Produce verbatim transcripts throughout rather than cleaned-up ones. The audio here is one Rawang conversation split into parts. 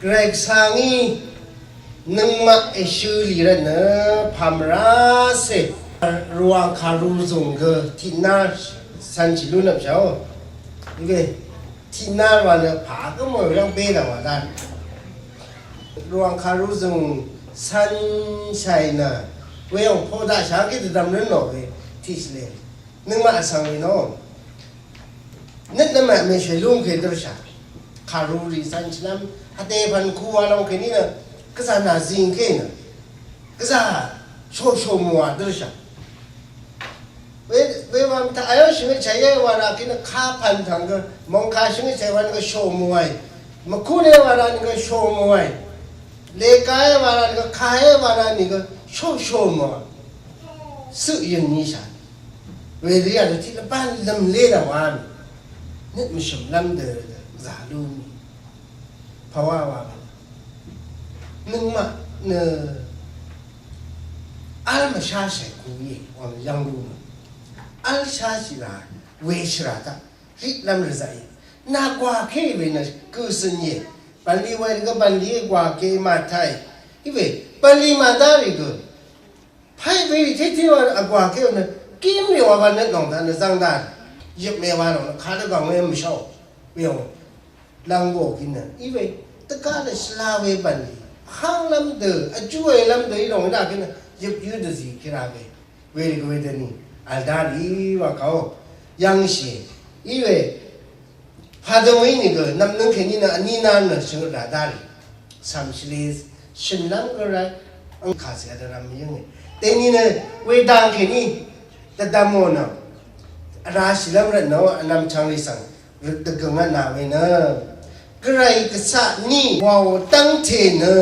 Gvray Gvsvngí nøngmaq èshø lì rvtnø pàmvrá cè Rvwàng kàru zùng gø tiqnár cv̄n shì lún vpshàó. Íwe tiqnár wa nø pà gǿ mò yv́ng bé dv̀ng wà dá. Rvwàng kàru zùng cv̄n shàì nø weyòng po daqshà gí dvdv̀m rǿn nò we tiqshì lè. Nøngmaq vsvng we nò nøt nø mèmèshè lúngkè dv́rshà. Kàrurì cv̄n shvlv́m vdè pv̀n ku wa lóngkèní nø gvzà nà zìngkè nø gvzà shòshò mùwà dv́rshà. We, we wam taq ayó shvngøt chàyé wa rà kí nø ká pv̀n tv̀ng gø mòngkà shvngøt chàyé wa nø gø shò mùwàì. Mvkúné wa rà nø gø shò mùwàì. Lèkàé wa rà nø gø kàé wa rà nø gø shòshò mùwà. Cøq yø̀n nishà. Wèlí yà dø tiq lvbán lv̀mlé dv̀ng wà mì. Nøt mvshø̀mlv́m dø zà lú mì. Pàwá wà mì. Nøngmaq nø v́l mvsháshàì ku íe wàng yv́ng lú mì. V́l sháshì rà weshì rà taq ritlv́m rvzaqì. Nà gwàké we nø gø søn íe. Bv̀nlì we gø bv̀nlì gwàké màtàì. Íwe bv̀nlì màdá rì gø Pàí we rì tété wa vgwà ké nø gímrì wa vnøt lòng taq nø zv́ng dá yøp mè wa lòng nø kadø gv̀ng we mvsháò. Weyòng lv́ng bò gí nø í we dvgá nø shvla we bv̀nlì vhánglv́m dø vjú we lv́m dø í lòng í dá gí nø yøp yǿ dvzì kí ra we. Werì gø wedøni vl dá rì wa kàó yv́ngshì í we. Padø wíní gø nv̀mnøng kèní nø vní nán nø shvngøt rà dá rì. Cv̀mshìlì shø̀nlv́m gø rá àng kàcè vdø rvm yǿngì. Dèní nø wedang kèní dvdvm ò nø vrashìlv́m rvtnø vnvm chvngrì svng røt dvgø̀ng vtnà we nø Gvray Gvsaq ní wàò dv́ngte nø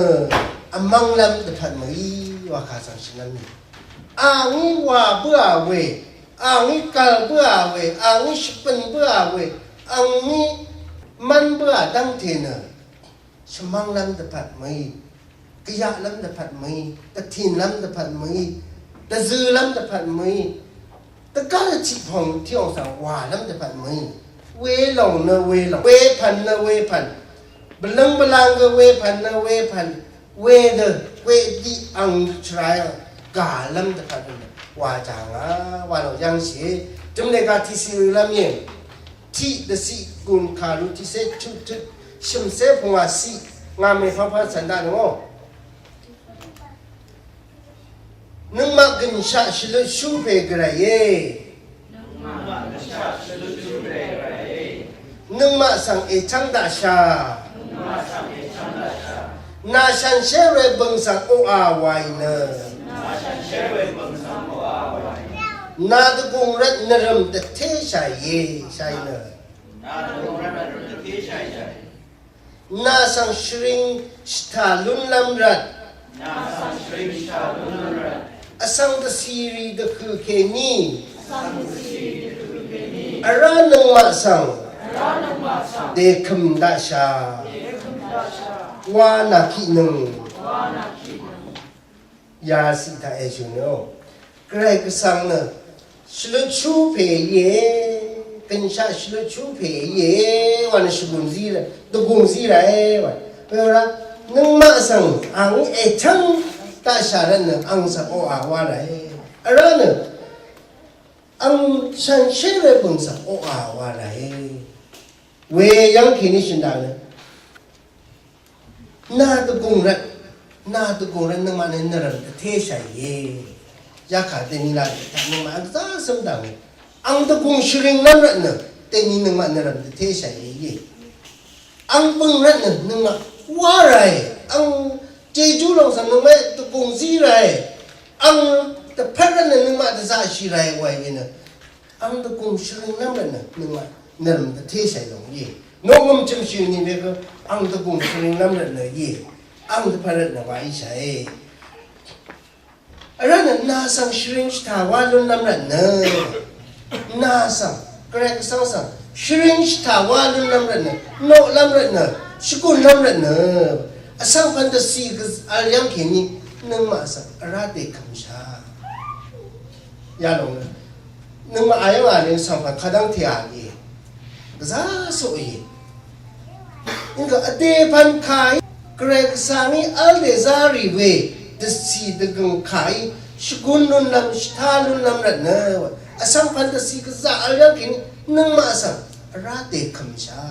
vmv́nglv́m dvpvt mø̀í wa kà svng shø̀nlv́m ní. Àngí wà bǿà we, àngí gv̀l bǿà we, àngí shvbø̀n bǿà we, àngí mv́n bǿà dv́ngte nø shvmv́nglv́m dvpvt mø̀í, gvyaqlv́m dvpvt mø̀í, dvtìnlv́m dvpvt mø̀í, dvzø̄lv́m dvpvt mø̀í, dvgá dvtiq pòng tiq òng svng wàlv́m dvpvt mø̀í. Welòng nø welòng, wepv̀n nø wepv̀n, bvløng bvlang gø wepv̀n nø wepv̀n, wedø, wedø àng shvray gàlv́m dvpvt nø wà jàngà, wà lòng yv́ngshì. Jø̀m lèga tiqciq rølv́m íe. Tiq dvciq gùn kàru tiqcé chuttøt shø̀mcé pungwà ciq ngà mèpvpvt cv̀n daq nøngò. Nøngmaq gø̀nshaq shvløtshú pè Gvray íe. Nøngmaq svng èchv́ng daqshà. Nà shànshér we bø̀ng svng oqà wàì nø. Nà dvgùng rvt nvrø̀m dvtéshàìe shàì nø. Nà svng shvring shvtà lúnlv́m rvt. Vsvng dvcìrì dvhø̀ kèní. Vrá nøngmaq svng. Dèkø̀m daqshà. Wa nàkiq nøng. Yaciq taq èshø̀n nø. Gvray Gvsvng nø shvløtshú pè íe, gø̀nshaq shvløtshú pè íe, wa nø shvgùn zí rà, dvgùng zí ràe, wa. Wera, nøngmaq svng, àng èchv́ng daqshà rvt nø, àng svng oqà wa ràe. Vrá nø, Ang shànshér we bø̀ng svng oqà wa ràe. We yv́ng kèní shø̀n daq nø. Nà dvgùng rvt, nà dvgùng rvt nøngmaq nø nvrv̀m dvtéshàìe. Yakà dèní laq dvtaq nøngmaq gvzá cǿm daq we. Ang dvgùng shvring lv́m rvt nø, dèní nøngmaq nvrv̀m dvtéshàìe íe. Ang bø̀ng rvt nø nøngmaq wá ràe. Ang jejú lòng svng nøngmaq dvgùng zí ràe. Ang dvpvt rvt nø nøngmaq dvzaqshì ràe wae we nø. Ang dvgùng shvring lv́m rvt nø nøngmaq nvrv̀m dvtéshàì lòng íe. Noqngø̀m chø̀mshì ni we gø ang dvgùng shvring lv́m rvt nø íe. Ang dvpvt rvt nø wa íshàe. Vrá nø nà svng shvring shvtà wá lún lv́m rvt nø. Nà svng, Gvray Gvsvng svng, shvring shvtà wá lún lv́m rvt nø. Noq lv́m rvt nø, shvgùn lv́m rvt nø. Vsvng pvn dvcì gø vl yv́ng kèní, nøngmaq svng, vrá dèkø̀mshà. Yalòng nø. Nøngmaq ayv́ng a leng svng pvn kadv́ngte a íe. Gvzá soqì. Nìgø vdè pvn kàí Gvray Gvsvngí v́l dèzá rì we dvcì dvgø̀ng kàí shvgun lúnlv́m shvtá lúnlv́m rvtnø. Vsvng pvn dvcì gvzá v́l yv́ng kèní nøngmaq svng vrá dèkø̀mshà.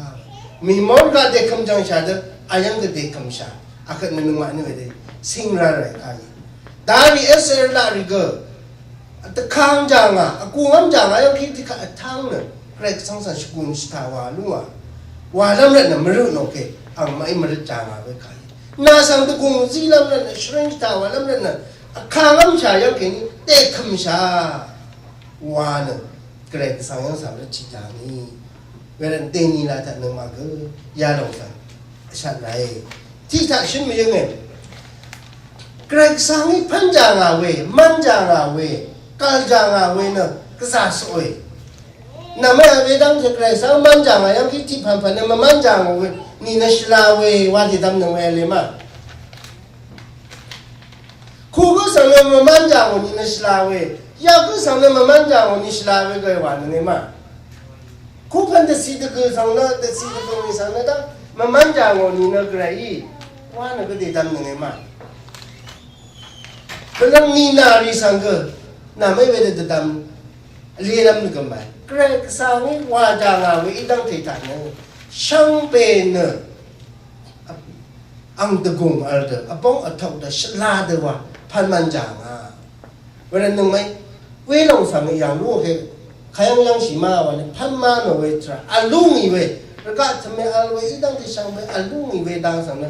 Mìmor gaq dèkø̀m jv̀ngshà dø vyv́ng gø dèkø̀mshà. Akvt nø nøngmaq nø wedø sìng rá ràì kàí. Darì Israel laq rì gø dvkang jàngà, vgùngv́m jàngà yv́ng kí tiqkvt vtv́ng nø Gvray Gvsvng svng shvgùn shvtà wà lúngà. Wàlv́m rvtnø mvrø nò kè, ang màí mvrøt jàngà we kàí. Nà svng dvgùng zílv́m rvtnø shvring shvtà wàlv́m rvtnø vkangv́mshà yv́ng kèní, tèkø̀mshà. Wà nø Gvray Gvsvng yv́ng svng rvtshì jàngì. Wervt dèní laq taq nøngmaq gø yalòng svng vshat ràe. Tiqtaq shøn mvyǿnge. Gvray Gvsvngí pv́n jàngà we, mv́n jàngà we, gv̀l jàngà we nø gvzà soqe. Nvmè we dv́ngte Gvray Gvsvng mv́n jàngà yv́ng kí tiq pv̀npv̀n nø mvmv́n jàngà we, nìnø shvla we, wa dèdvm nøng we le ma. Kugø svng nø mvmv́n jàngà nìnø shvla we, yagø svng nø mvmv́n jàngà nì shvla we gø wa nøng le ma. Kupvn dvcì dvgø̀ svng nø, dvcì dvgø̀ rì svng nø dv́ng mvmv́n jàngà nìnø Gvrayí wa nø gø dèdvm nøng le ma. Gvlv́ng nìnà rì svng gø nà mé wedø dvdvm vlelv́m nø gø mvmv́n. Gvray Gvsvngí wa jàngà we í dv́ngte taq nø shvngbe nø ang dvgùng vl dø vbóng vtok dø shvla dø wa pvnmvn jàngà. Wervt nøngmè welòng svng yv̀ng lú he kayv́ng yv́ngshì ma wa nø pv́n ma nò we tvrà vlú ngì we rvgaq tvmè vl we í dv́ngte shvngbe vlú ngì we dang svng nø,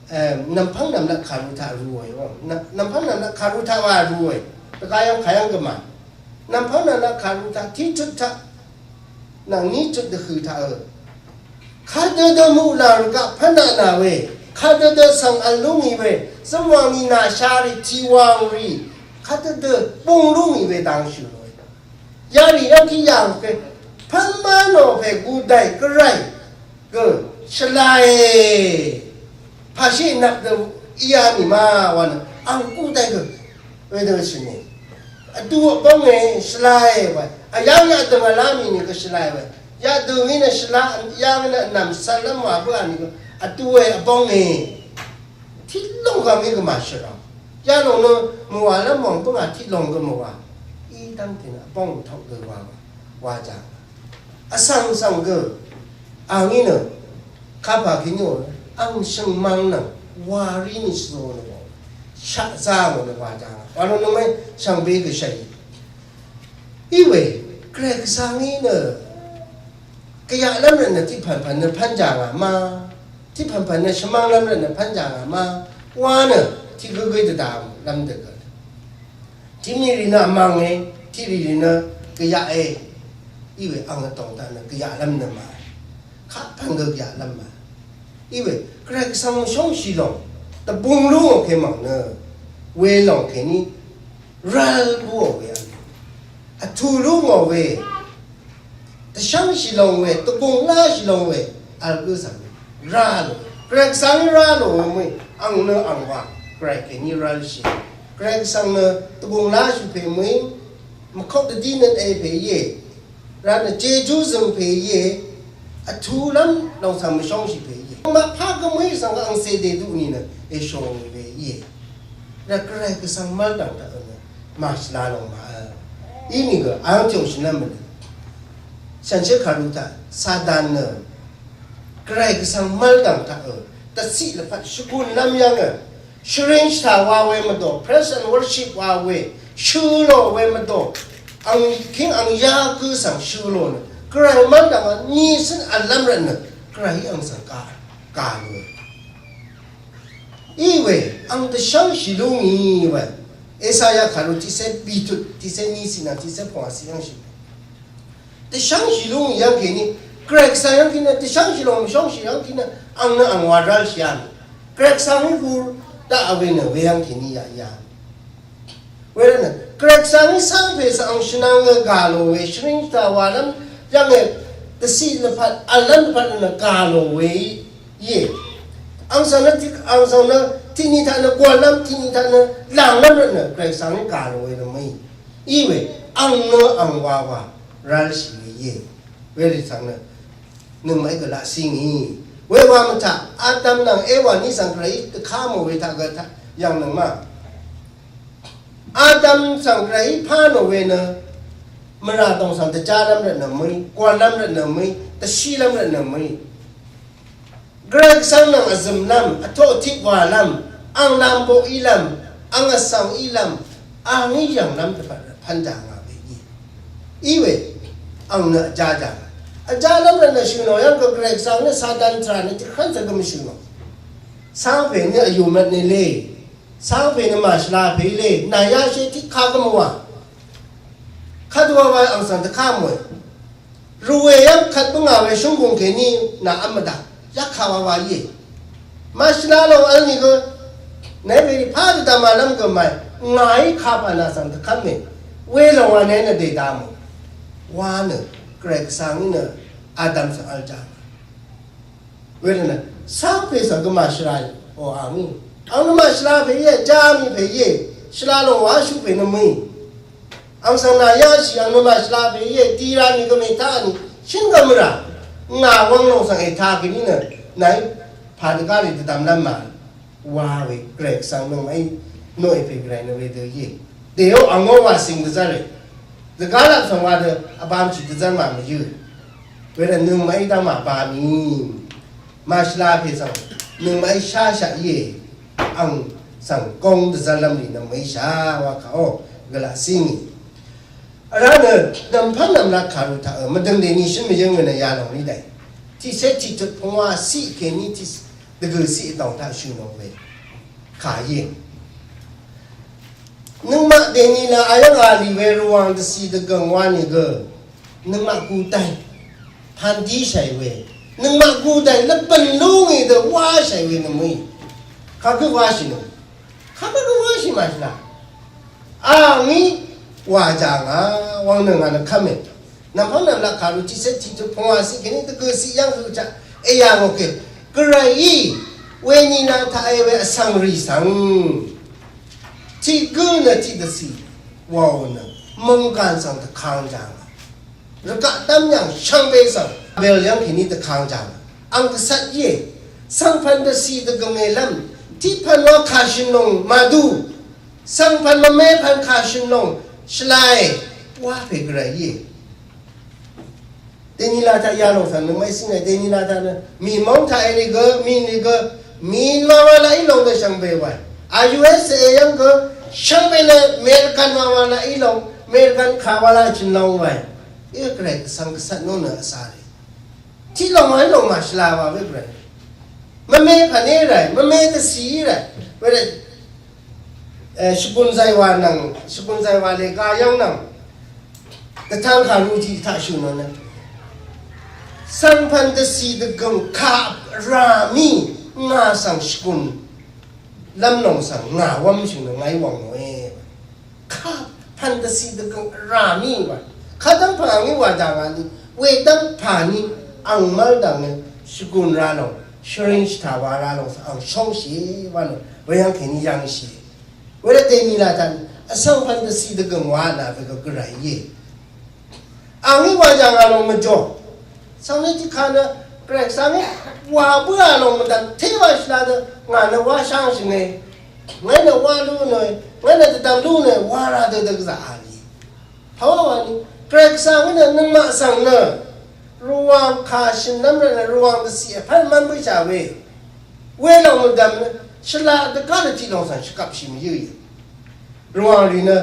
eh, nv̀mpv́ng nv̀mlat kàru taq vru we, nv̀mpv́ng nv̀mlat kàru taq wa vru we rvgaq yv́ng kayv́ng gvmà. Nv̀mpv́ng nv̀mlat kàru taq tiq tut taq nvng ní tut dvhø̀ taq ø. Kadø dø muqlàng rvgaq pv́n naq nà we, kadø dø svng vl lú ngì we, zømwàng nìnà sharì tìwàng rì, kadø dø bung lú ngì we dang shø̀ we. Yarì yv́ng kí yàng pè, pv́n má nò pè gudàì gvray gø shvlae. Pàshì nvp dø íá mì ma wa nø ang gudàì gø wedø shvni. Vdu vbóng e shvlae wa. Vyv́ng nø vdø̀ng vlá mì nìgø shvlae wa. Yadø̀ng í nø shvla, yv́ng nø nv̀m svlv́m wa bǿà nìgø vdu e vbóng e. Tiq lòng gv̀ng í gø màshvrv̀m. Yalòng nø mvwàlv́m wv̀ng bǿngà tiq lòng gø mvwà. Í dv́ngte nø vbóng vtok gø wa wa jàng. Vsvng svng gø ang í nø kapà kèní ò ang shø̀ngmvng nvng wàrí nì shvzō nø wà shaqzá ngò nø wa jàng. Wa lòng nøngmè shvngbe gø shàì. Iwe Gvray Gvsvng í nø gvyaqlv́m rvtnø tiq pv̀npv̀n nø pv́n jàngà ma, tiq pv̀npv̀n nø shvmv́nglv́m rvtnø pv́n jàngà ma wa nø tiq gǿgǿ dvdv̀mlv́m dvgø. Tiq mì rì nø vmv̀nge, tiq rì rì nø gvyaqe. Iwe ang vtòng taq nø gvyaqlv́m nø ma. Kapv̀n gø gvyaqlv́m ma. Iwe Gvray Gvsvng shóngshì lòng dvbung lú ngò kè mv̀ng nø welòng kèní ral búò we vl. Vtù lú ngò we dvshv́ngshì lòng we, dvbung láshì lòng we vl gǿ svng rá lò. Gvray Gvsvng rá lò we mø̀í ang nø ang wa Gvray kèní rálshì. Gvray Gvsvng nø dvbung láshì pè mø̀í mvkok dvdí nøt e pè íe. Rvt nø jejú zø̀ng pè íe. Vtulv́m lòng svng mvshóngshì pè íe. Mvpá gvmø̀í svng angcè dèduq nìnø èshòngì we íe. Rvt Gvray Gvsvng mv́l dv̀ng taq ø nø màshvla lòng màvl. Inìgø ang tø̀ngshì nvmø nø shànshér kàru taq Satan nø Gvray Gvsvng mv́ldv̀ng taq ø dvciq lvpat shvgùn lv́m yv́ngø shvring shvtà wa we mvdò, praise and worship wa we shø̀ lò we mvdò, ang king ang yagø svng shø̀ lò nø Gvray mv́ldv̀ng a ni cǿn vlv́m rvt nø Gvray ang svng gà gà lò. Iwe ang dvshv́ngshì lú ngì we. Esaya kàru tiqcé bìtut tiqcé ní cìnà tiqcé pvngwà cì yv́ngshì. Dvshv́ngshì lú ngì yv́ng kèní Gvray Gvsvng yv́ng kèní dvshv́ngshì lòng mvshóngshì yv́ng kèní ang nø ang wa rv́lshì yv́ng. Gvray Gvsvng í hu daq we nø we yv́ng kèní yaq yv́ng. Wervtnø Gvray Gvsvng í cv́ngpè svng ang shvnvng gà lò we shvring shvtà wàlv́m yv́ng e dvciq lvpat vlv́m lvpat nø gà lò we íe. Ang svng nø tiq ang svng nø tiqni taq nø gwv̀nlv́m tiqni taq nø lànglv́m rvtnø Gvray Gvsvng í gà lò we nø mø̀í. Iwe ang nø ang wawa ralshì we íe. Werì svng nø nøngmaqí gvlaq cíngì. Wewa mvtaq Adam nvng Ewa ní svng Gvrayí dvká mò we taq gø taq yv̀ng nøngmaq Adam svng Gvrayí pá nò we nø mvrà dòng svng dvjálv́m rvtnø mø̀í, gwv̀nlv́m rvtnø mø̀í, dvshílv́m rvtnø mø̀í. Gvray Gvsvng nvng vzø̀mlv́m, vtoq tiq gwàlv́m, ang lamboq ílv́m, ang vsvng ílv́m, ang í yv̀nglv́m dvpvt pv́n jà ngà we í. Iwe ang nø vjá jà. Vjálv́m rvtnø shø̀ nò yv́ng gø Gvray Gvsvng nø Satan tvrà nø tiqkv́n svng gø mvshø̀ nò. Cv́ngpè nø vyùmvt nø lé. Cv́ngpè nø màshvla pè í lé. Nà yashé tiqkà gø mvwà. Kadø wa wa ang svng dvká mòe. Rvwè yv́ng kvt bǿngà we shúnggùng kèní nà v́m mvdaq. Yv́ng kà wa wa íe. Màshvla lòng vl nìgø. Nèí we rì pà dvdvm vlv́m gø màì. Ngàí kà pà nà svng dvkv́m mè. We lòng wa nèí nø dèdà mò. Wa nø Gvray Gvsvng í nø Adam svng vl jàng. Wervtnø cv́ngpè svng gø màshvla ò àngí. Ang nø màshvla pè íe, jámì pè íe, shvla lòng wàshú pè nø mø̀í. Ang svng nà yáshì ang nø màshvla pè íe, dira nìgø mètá nì, shín gø mvrà. Ngà wvng lòng svng ètá kèní nø, nàí pà dvgá rì dvdv̀mlv́m màrì. Wa we Gvray Gvsvng nøngmaqí noqe pè Gvray nø wedø íe. Dèyó angó wa sing dvzv́re. Dvgá lap svng wa dø vbamshì dvzv́r màmvyǿ. Wervt nøngmaqí dv́ngmà bamì. Màshvla pè svng nøngmaqí sháshaq íe. Ang svng góng dvzv́rlv́m rì nøngmaqí shá wa kàó gvlaq cíngì. Vrá nø nv̀mpv́ng nv̀mlat kàru taq ø mvdøng dèní shǿn mvyǿng we nø yalòng í dàí. Tiqcé tiqtut pungwà ciq kèní tiq dvgø̀ ciq dòng taq shø̀ nò we. Kà íe. Nøngmaq dèní la ayv́ng a lì we Rvwàng dvcì dvgø̀ng wa nìgø. Nøngmaq gudàì. Pàndí shàì we. Nøngmaq gudàì lvbø̀n lú ngì dø wá shàì we nø mø̀í. Kagǿ wáshì nò. Kagǿ gø wáshì màshì nà. Àngí wà jà ngà wvng nø ngà nø kv́me. Nv̀mpv́ng nv̀mlaq kàru tiqcé tiqtut pungwà ciq kèní dvgø̀ ciq yv́ng høq chaq èyà ngò kè. Gvray í we nìnà taq e we vsvng rì svng. Tiq gǿ nø tiq dvcì wàò nø mònggàn svng dvkang jàng. Rvgaq dv́m yv̀ng shvngbe svng Abel yv́ng kèní dvkang jàng. Ang gvcvt íe. Svngpv̀n dvcì dvgø̀ng èlv́m. Tiqpv̀n wa kàshø̀n lòng màdu. Svngpv̀n mvmepv̀n kàshø̀n lòng shvlae. Wa pè Gvray íe. Dèní la taq yalòng svng nøngmaqí cíng e dèní la taq nø mì móng taq e nìgø mì nìgø mì wa wa laq í lòng dø shvngbe wae. A U S A yv́ng gø shvngbe nø American wa wa laq í lòng American kà wa laq chø̀n lòng wae. Í Gvray Gvsvng gvcvt nò nø vsvre. Tiq lòng wa í lòng màshvla wa we Gvray. Mvme pv̀n í ràe, mvme dvcì í ràe. Wervt Shvgùn zàywà nvng, shvgùn zàywà lèga yv́ng nvng, dvtang kàru tiq taq shø̀n nò nø. Svngpv̀n dvcì dvgø̀ng kaq rà mí ngà svng shvgùn lv́m lòng svng ngà wv́m shø̀n nò ngàí wv̀ng nòe. Kaq pv̀n dvcì dvgø̀ng rà mí wa. Kadv́ng pv̀ng àngí wà dà ngà ni, wedv́ng pà ni ang mv́l dv̀ng nø shvgùn ra lòng, shvring shvtà wa ra lòng svng ang shóngshì wa nò, weyv́ng kèní yv́ngshì. Wervt dèní laq taq vsvng pv̀n dvcì dvgø̀ng wa nà vgø gvray íe. Àngí wa yà ngà lòng mvjò. Svng nø tiqkà nø Gvray Gvsvng í wa bǿà lòng mvdv̀m té wa shvla dø ngà nø wa sháng shvnge. Ngàí nø wa lú nø, ngàí nø dvdv̀m lú nø wa ra dø dø gvzà a lì. Hawa wani, Gvray Gvsvng nø nøngmaq svng nø Rvwàng kà shø̀n nv́m rvt nø Rvwàng dvciq vpv́n mv́n bǿshà we. Welòng mvdv̀m nø shvlaq dvgá dvtiq lòng svng shvkapshì mvyǿ íe. Rvwàng rì nø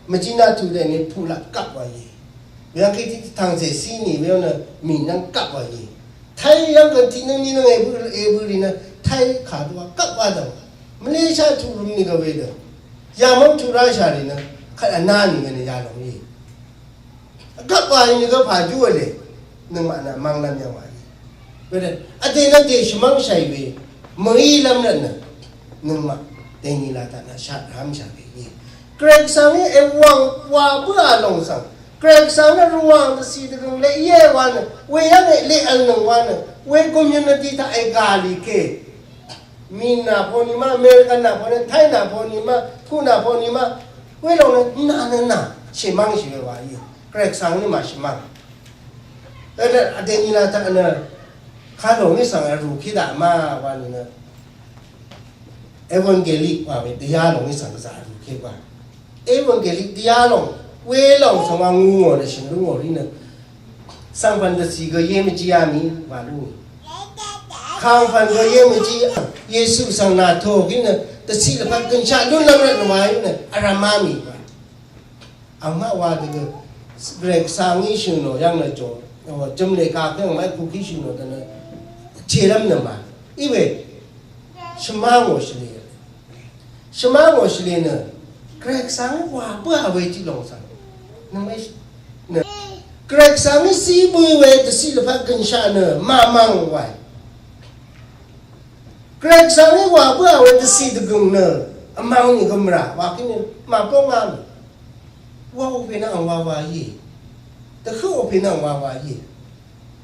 mvjí nà tuq dèní puqlap gvp wa íe. Weyv́ng kí tiq tv̀ngcè cí nì we nø mì nv́ng gvp wa íe. Thái yv́ng gø tiq nøng ni nøng èbø èbø rì nø Thái kà dvwa gvp wa dv̀ng. Malaysia tuq røm nìgv̀n wedø. Yamv́ng tuq Russia rì nø kvt vná nìgv̀n yalòng íe. Gvp wa nìgv̀n pà jú vle. Nøngmaq nø mv́nglv́m yv́ng wa íe. Wedø vdè nø dè shvmv́ngshàì we. Mø̀í lv́m rvt nø nøngmaq dèní laq taq nø shaq rv́mshà we íe. Gvray Gvsvng í èwàng wa bǿà lòng svng Gvray Gvsvng nø Rvwàng dvcì dvgø̀ng leq íe wa nø, weyv́ng èleq vl nøng wa nø, we community taq ègà lì ke. Min nà poni ma, American nà poni, Thai nà poni ma, Ku nà poni ma, welòng nø nà nø nà shèmv́ngshì we wa íe. Gvray Gvsvng nø màshèmv́ng. Vnø vdè nìlà taq nø kàlòng í svng vrù kí daq ma wa nø nø Evangeli wa we dvyalòng í svng gvzà vrù kí wa. Evangeli dvyalòng welòng svng wa ngù ngò dvshø̀n lú ngò rí nø svng pv̀n dvcì gø yé mvjí yá mì wa lú. Kàngpv̀n gø yé mvjí Yesu svng nà tò gí nø dvcì lvpat gønshaq lún lv́m rvt nø wa í nø vrvmá mì wa. Angmaq wa dø gø Gvray Gvsvng í shø̀n nò yv́ng nø jò jø̀m lè kà kí angmaq í kukí shø̀n nò dø nø chèrv́m nø ma. Í we shvmá ngò shvlē. Shvmá ngò shvlē nø Gvray Gvsvng wa bǿà we tiq lòng svng. Nø mè nø Gvray Gvsvng í zí bǿ we dvciq lvpat gønshaq nø màmv̀ng waì. Gvray Gvsvng í wa bǿà we dvciq dvgø̀ng nø vmv̀ng nìgø mvrà wa kí nø màbóng á mì. Wa ò pè nvng wa wa íe. Dvhøq ò pè nvng wa wa íe.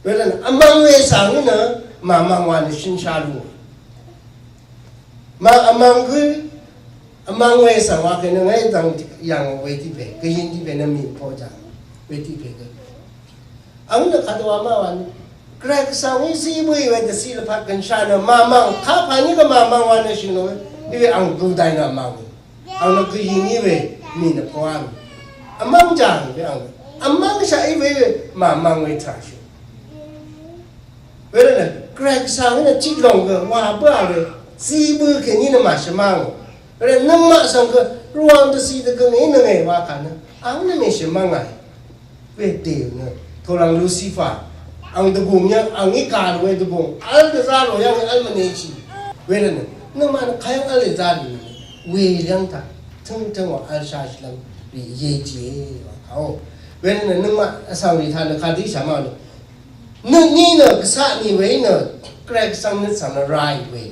Welv̀n vmvng we svng í nø màmvng wa nø shø̀n shá lú. Mà vmvng gø vmvng we svng wa kèní ngàí dvng yv̀ng we tiq pè, gvyìn tiq pè nø mì po jàng we tiq pè gø. Ang nø kadø wa ma wa nø. Gvray Gvsvng í zí bǿì we dvciq lvpat gønshaq nø màmvng, kapà ní gø màmvng wa nø shø̀n nò we. Í we ang gø dai nø vmvng we. Ang nø gvyìn í we mì nø pvwá mì. Vmv́ng jàng we ang nø. Vmv́ngshaq í we màmvng we tvrà shø̀n. Wervtnø Gvray Gvsvng nø tiq lòng gø wa bǿà we zí bǿ kèní nø màshvmá ngò. Wervtnø nøngmaq svng gø Rvwàng dvciq dvgø̀ng í nø ngè wa kà nø ang nø mèshvmv́ngà. Wedø nø tolvng Lucifer ang dvgùng yv́ng ang í kà rì we dvgùng vl dvzá rò yv́ng vl mvneshì. Wervtnø nøngmaq nø kayv́ng vl dvzá rì we lyv́ng taq tøngtøng wa vl shashì lv́ng rì yejìe wa kàò. Wervtnø nøngmaq vsvng rì taq nø kadø í shà ma nø nø ní nø gvsaq nì we í nø Gvray Gvsvng nø svng nø ràì we.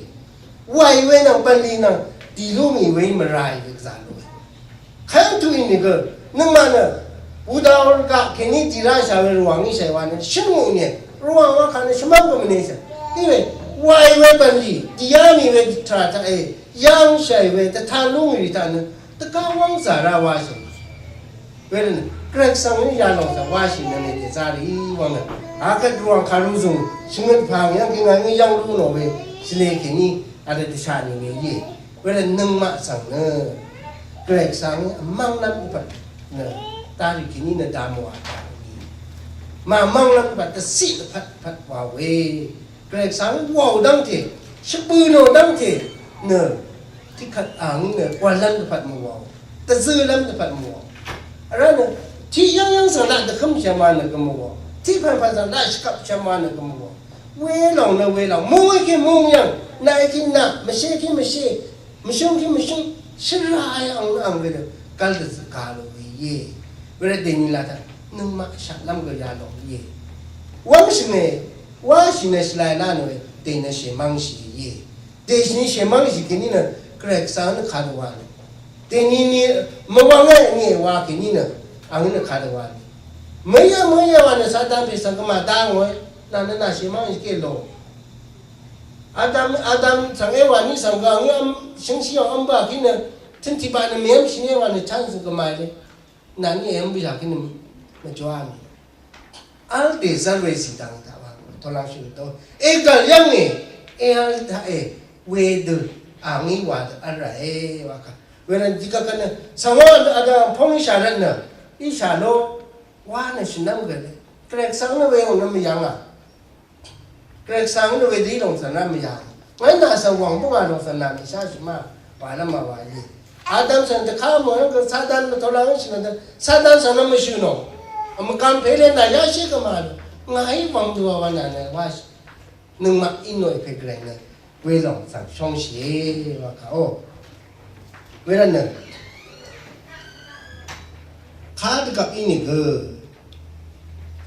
Wàì we nvng bv̀nlì nvng dìlú mì we í mvràì we gvzà lòe. Kayv́ng tuq í nìgø nøngmaq nø Buddha rvgaq kèní dì ráshà we Rvwàng í shàì wa nø shǿn ngò nìe. Rvwàng wa kà nø shvmv́ng gø mvneshà. Í we wàì we bv̀nlì dìá mì we tvrà taq e yv́ng shàì we dvtan lú mì rì taq nø dvgá wv́ng zà rá wáshì. Wervtnø Gvray Gvsvng í yalòng taq wáshì nø mèdèzá rì wv́ng nø akvt Rvwàng kàru zùng shvngøt pà ngì yv́ng kèní ngà ngí yv́ng lú nò we shvlē kèní adø dvshà nì we íe. Wervt nøngmaq svng nø Gvray Gvsvng í vmv́nglv́m dvpvt nø tarì kèní nø dvmò a tarì. Màmv́nglv́m dvpvt dvciq dvpvt dvpvt wa we. Gvray Gvsvng í wàò dv́ngte, shvbø̀ nò dv́ngte nø tiqkvt ang nø gwv̀nlv́m dvpvt mvwàò. Dvzø̄lv́m dvpvt mvwàò. Vrá nø tiq yv́ng yv́ng svng laq dvhǿm shvma nø gø mvwàò. Tiq pv̀npv̀n svng laq shvkvp shvma nø gø mvwàò. Welòng nø welòng, mungí kí mung yv̀ng, nàí kí nà, mvshé kí mvshé, mvshǿng kí mvshǿng, shvrá yv̀ng ang we nø gv́l dvzø̀ kà lò we íe. Wervt dèní laq taq nøngmaq shaqlv́m gø yalòng íe. Wv́ngshì nø, wáshì nø shvlai lá nò we, dèní shèmv́ngshì íe. Dèshì nø shèmv́ngshì kèní nø, Gvray Gvsvng nø kadø wa nø. Dèní ni mvwv́ng e ni wa kèní nø, ang nø kadø wa nø. Mø̀í yv́ng mø̀í yv́ng wa nø Satan pè svng gø màdá ngòe, nà nø nà shèmv́ngshì kèlò. Adam, Adam svng Ewa ní svng gø ang í v́m shǿngshí yv́ng v́m bǿà kí nø tøn tiqbaq nø mèv́mshì ní Ewa nø chance gø màì le. Nà ní èv́m bǿà kí nø mvjwá mì. V́l dèzv́r we zìdv̀ng taq wa tolv́ng shø̀n to. Ègv̀l yv́ng è, èv́l taq è, wedø, ang í wa dø v́l ràe wa kà. Wervt nø dikvt kvt nø svng wa Adam póng í shà rvt nø Íshà ló wá nø shvnv́m gø le. Gvray Gvsvng nø we ò nø mvyv̀ng a. Gvray Gvsvng nø we dø í lòng svng nà mvyv̀ng. Ngàí nà svng wv̀ng bǿngà lòng svng nà mèshá shì má. Wà lv́m mà wà íe. Adam svng dvkà mò yv́ng gø Satan mvtō la yv́ng shì nø dø. Satan svng nà mvshø̀ nò. Mvgàm pè le nà yá shé gø mà lò. Ngàí wv̀ng dø wà wà nà nø wá shì. Nøngmaq í nòe pè Gvray nø welòng svng shóngshìe wa kàó. Wervt nø kadvgvp í nìgø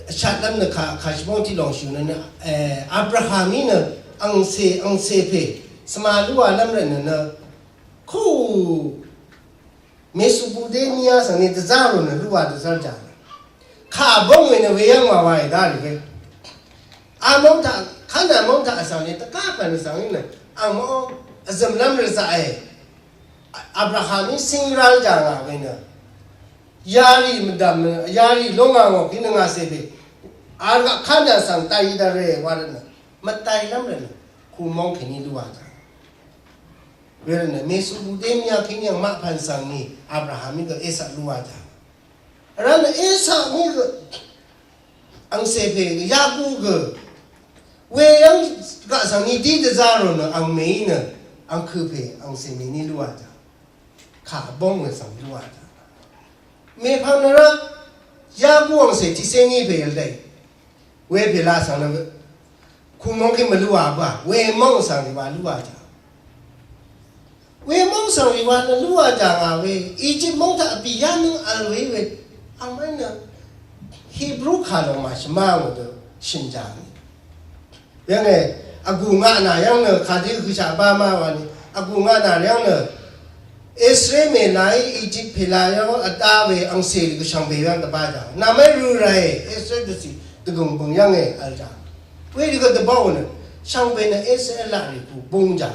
vshatlv́m nø kà kàshvbóng tiq lòng shø̀ nø nø, eh, Abraham í nø angcè angcè pè svma lúwalv́m rvt nø nø kú Mesopotamia svng ni dvzá rò nø lúwa dvzv́r jà. Kà bóng we nø we yv́ng wà wa è dá rì we. A móng taq, Kánà móng taq vsvng ni dvgá pv̀n vsvng ni nø ang mó vzø̀mlv́m rvzaq è. Abraham í síngrál jà ngà we nø. Yarì mvdv̀m nø, yarì lóngà ngò kí nø ngà cè bè. Arvgaq Kánà svng tayí dvre wa rvt nø. Mvtaylv́m rvt nø. Kù móng kèní lúwa jà. Wervtnø Mesopotamia kèní ang maqpv̀n svng ni Abraham í gø Isak lúwa taq. Vrá nø Isak í gø angcè pè gø Yaku gø we yv́ng gaq svng ni dí dvzá rò nø ang mèí nø ang kø pè angcè mèní lúwa taq. Kà bóng we svng lúwa taq. Mèpvng nø rá Yaku angcè tiqcé ní pè yvl dèí. Wepè la svng nø kù móng kí mvlúwa bǿà, we móng svng rì wa lúwa jà. We móng svng rì wa nø lúwa jà ngà we, Egypt móng taq vbì yá nøng vl we we, angmv́n nø Hebrew kà lòng màshvmá ngò dø shø̀n jà ngì. Yv́ng e, vgù ngaq nà yv́ng nø kàdé høshaq bá má wa ni, vgù ngaq nà yv́ng nø Israel mèlaí Egypt pèla yv́ng vdá we angcè rì gvshv̀ngbè yv́ng dvbá jà. Nàmé rø ràe Israel dvcì dvgø̀ng bø̀ng yv́ng e vl jà. Werì gø dvbá ò nø shv̀ngbè nø Israel laq rì kù bung jà.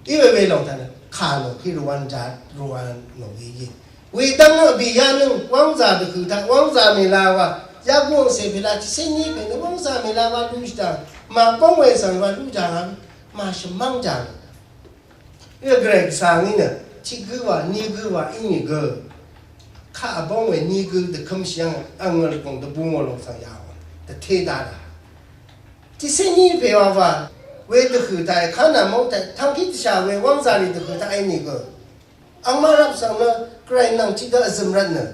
Iwe we lòng taq nø kà nò kí rvwv̄n jà rvwv̄n nò we íe. Wedv́ng nø vbì yá nøng wv́ngzà dvhø̀ taq wv́ngzà mèla wa yá gùngcè pèla tiqcé ní pè nø wv́ngzà mèla wa lú shì taq màbóng we svng wa lú jà ngà màshvmv́ng jà ngà. Gvray Gvsvng í nø tiq gǿ wa ní gǿ wa í nìgø kaq vbóng we ní gǿ dvkǿmshì yv́ng ang rvgùng dvbù ngò lòng svng yà wa dvté dara. Tiqcé ní pè wa wa we dvhø̀ taq è Kánà móng taq tvng kí dvshà we wv́ngzà rì dvhø̀ taq è nìgø angmaq rvp svng nø Gvray nvng tiqdø vzø̀m rvtnø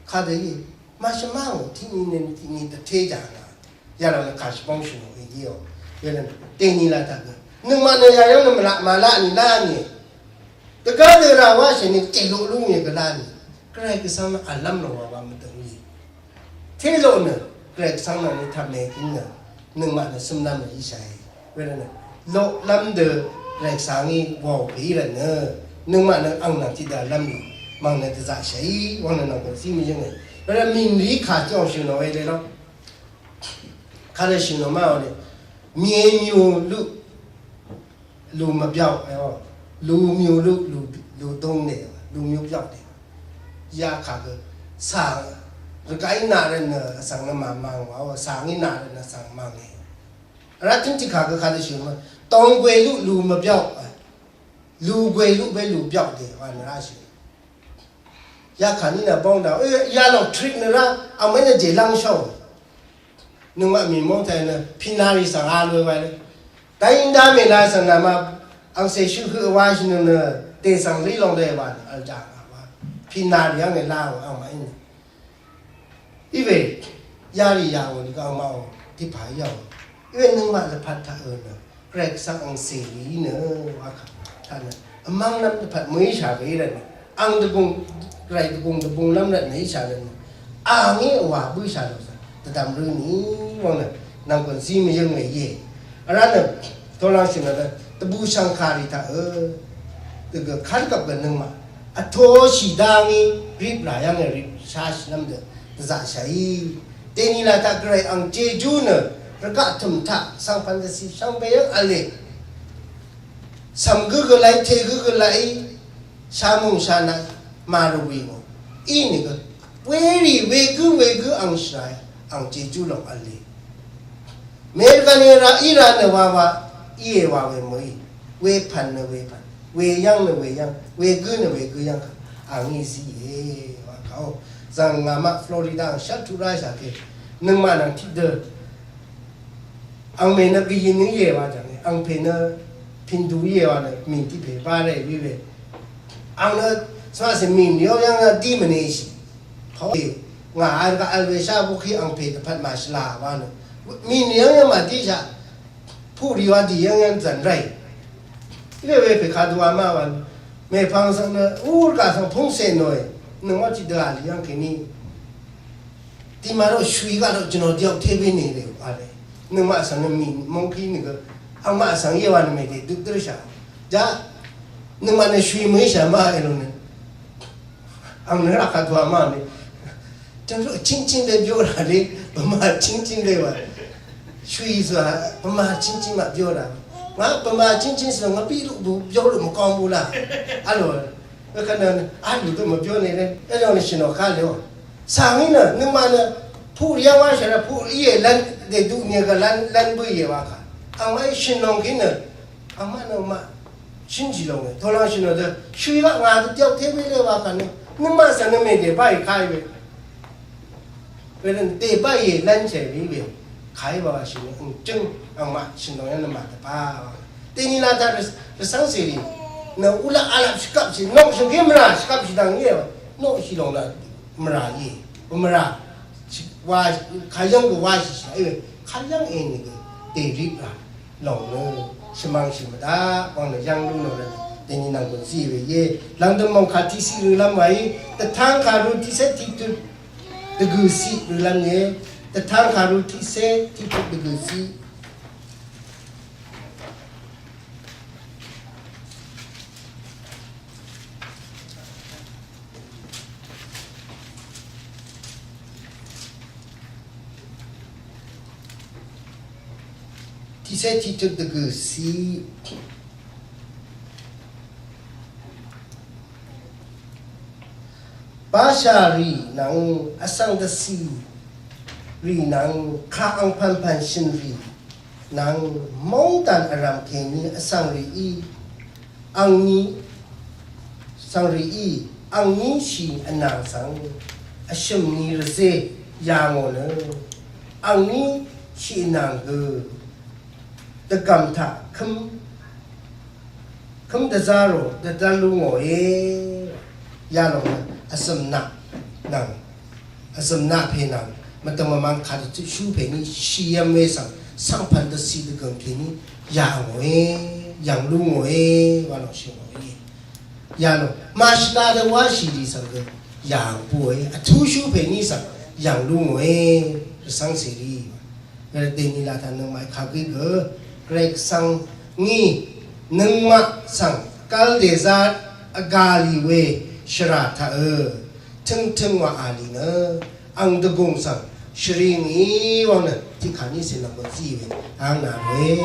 kadø í màshvmá ngò tiqni nø tiqni dvté jà ngà. Yalòng nø kàshvbóng shø̀n ò we íò. Yalòng dèni la taq gø nøngmaq nø yayv́ng nø mvlaq màlaq nì lá nì. Dvgá dø rà wáshì nì tèloq lú nì gø lá nì. Gvray Gvsvng nø vlv́m lòng wa wa mvdø̀ng í. Telo nø Gvray Gvsvng nvng ni taq mègíng nø nøngmaq nø sømlv́m nø íshàe. Wervtnø loqlv́m dø Gvray Gvsvng í wàò pè í rvtnø nøngmaq nø ang nvng tiqdv̀lv́m nø mv̀ng nø dvzaqshàí wvng nø nvng gø zí mvyǿnge. Wervtnø mìnrì kà tiq òng shø̀n ò we le ló. Kadø shø̀n ò má ò le. မြေမျိုးလု လူမပြောက် အဲ လူမျိုးလု လူ လူသုံးတယ် လူမျိုးပြောက်တယ် ယခါက စာ ရကအိနာရန အဆောင်နမမန်ဝါ စာငိနာရန ဆောင်မန်နေ ရတင်တိခါက ခါတရှိမ တောင်ကွယ်လု လူမပြောက် လူကွယ်လုပဲ လူပြောက်တယ် ဟောနရရှိ ယခါနည်းနပေါင်းတာ အဲ ရလောက် trick နရ အမင်းနဲ့ ကြေလမ်းလျှောက် နမမီမုန်တိုင်းန ဖီနာရီစံငါလွဲဝဲလဵ တိုင်းဒါမေလာစံနမ အောင်စေရှုခွင့်ဝါရှင်န တေဆောင်လေးလုံးတဲ့ပါ အကြပါ ဖီနာရီအောင်လာအောင်မင်း Iwe, yari yawo ni ka ma o, ti pa yawo. Iwe nung ma le pat ta e ne, Grek sang ang se li ne, wa ka, ta ne. Amang lam le pat mui sha be le ne. Ang de bung, Grek de bung, de bung lam le ne sha le ne. Ang ni wa bu sha lo sa. De dam ru ni, wang ne, nang kun si me yeng le ye. Ara ne, to lang shin ne, de bu shang ka ri ta e. De ge kan kap ge nung ma. Ato shi dang ni, rip la yang ne rip sha shi lam de. Dvzaqshàí. Dèní laq taq Gvray ang jejú nø rvgaq tø̀m taq svngpv̀n dvcì shvngbe yv́ng v̄le. Cv̀m gǿ gø laqí, te gǿ gø laqí, shamùng shanaq màrvwì ngò. Ínìgø. Werì wegǿ wegǿ ang shvray, ang jejú lòng v̄le. Mèrvgv̀n èrà í rā nø wawa, íe wa we mø̀í. Wepv̀n nø wepv̀n. Weyv́ng nø weyv́ng. Wegǿ nø wegǿ yv́ng kà. Ang í zíe wa. Ò, zàng ngà maq Florida ang shvt tuq ráshà ke. Nøngmaq nvng tiqdø. Angmè nø gvyø̀n nø íe wa jàngì. Angpè nø Hindu íe wa nø mìn tiq pè bá rè wí we. Ang nø svmaqsè mìn yó yv́ng nø dí mvneshì. Pàó ngà vl gaq vl we shá bukí angpè dvpvt màshvlá wa nø. Mìn yó yv́ng màdíshà. Puqrì wa dì yv́ng yv́ng zv̀n ráì. Íwe we pè kadø wa má wa nø. Mèpvng svng nø, ur gaq svng púngcè nòe. Nøngmaq tiqdø àlì yv́ng kèní. Dima rò shvwi gaq rò jvnò dvyvk té bǿnì rè vl e. Nøngmaq svng nø mì mòngkí nø gø. Angmaq svng íe wa nø mèdè dø dǿrshà. Ja. Nøngmaq nø shvwi mø̀íshà má èlò nø. Ang nø raq kà dwa má nø. Jvng rò chingching lé byó rà lé. Bvmà chingching lé wa. Shvwi zwa bvmà chingching maq byó rà. Ngà bvmà chingching svng ngà bì lú bø byó lú mvkong bø la. Vl o. Vkvt nø vl lú dø mvbyó nø lé. Vl o nø shìnò kà lé o. Sàngí nø, nøngmaq nø, puq rì yv́ng wáshà rà, puq rì íe lv́n, dèduq nìgø lv́n, lv́n bǿì íe wakà. Angmaq í shø̀n lòng kí nø, angmaq nø maq, shø̀n jì lòng nø, tòlv̀ng shø̀n lòng dø, shø̀n í maq ngà dø dyvk té we lé wakà nø, nøngmaq svng nø mèdè báì káì we. Wervt nø dè báì íe lv́n chè we we, káì wa shø̀n nø, ǹ jø̀ng, angmaq shø̀n lòng yv́ng nø maq dvbá wa. Dèní lata rvsvng sèrì, nø ulaq alap shvkap shì, nòk shø̀ng kí mvrà shvkap shì dv̀ng íe, nòk shì lòng nø, mvrà íe, mvrà wa kayv́ng gø wa shì shì íe, kayv́ng íe nìgø dèrip rà lòng nø shvmvng shì mvdaq wang nø yv́ng lú nò rvt dèní nvng gø zí we íe. Lv̀ngdø̀m mòngkà tiqciq rølv́m wa í, dvtang kàru tiqcé tiqtut dvgø̀ciq rølv́m íe. Dvtang kàru tiqcé tiqtut dvgø̀ciq. Tiqcé tiqtut dvgø̀ciq. Bashà rì nvng vsvng dvcì rì nvng kaq angpv̀npv̀n shø̀n rì nvng mòngdàn vrv̀m kèní vsvng rìí angní vsvng rìí angní shì vnàng svng vshø̀m ni rvzé yà ngò nø angní shì vnàng gø dvgv̀m taq kǿm kǿm dvzá rò dvdv́l lú ngòe. Yalòng nø vzø̀m naq nvng vzø̀m naq pè nvng mvdø̀m mvmvng kàdvtut shú pè ní shìyv̀m we svng svngpv̀n dvcì dvgø̀ng pè ní yà ngòe, yv̀ng lú ngòe wa lòng shì ngòe. Yalòng màshvla dø wáshì rì svng gø yà ngò pùe, vtú shú pè ní svng yv̀ng lú ngòe. Rvcv́ng cèrì wa. Dèní lata nøngmaq kagø gø Gvray Gvsvng ngí nøngmaq svng gv́l dèzá vgà lì we shvrà taqø tøngtøng wa a lì nø ang dvgùng svng shvri ngì wvng nø tiqkà ní cè nvng gø zí we ang nà we.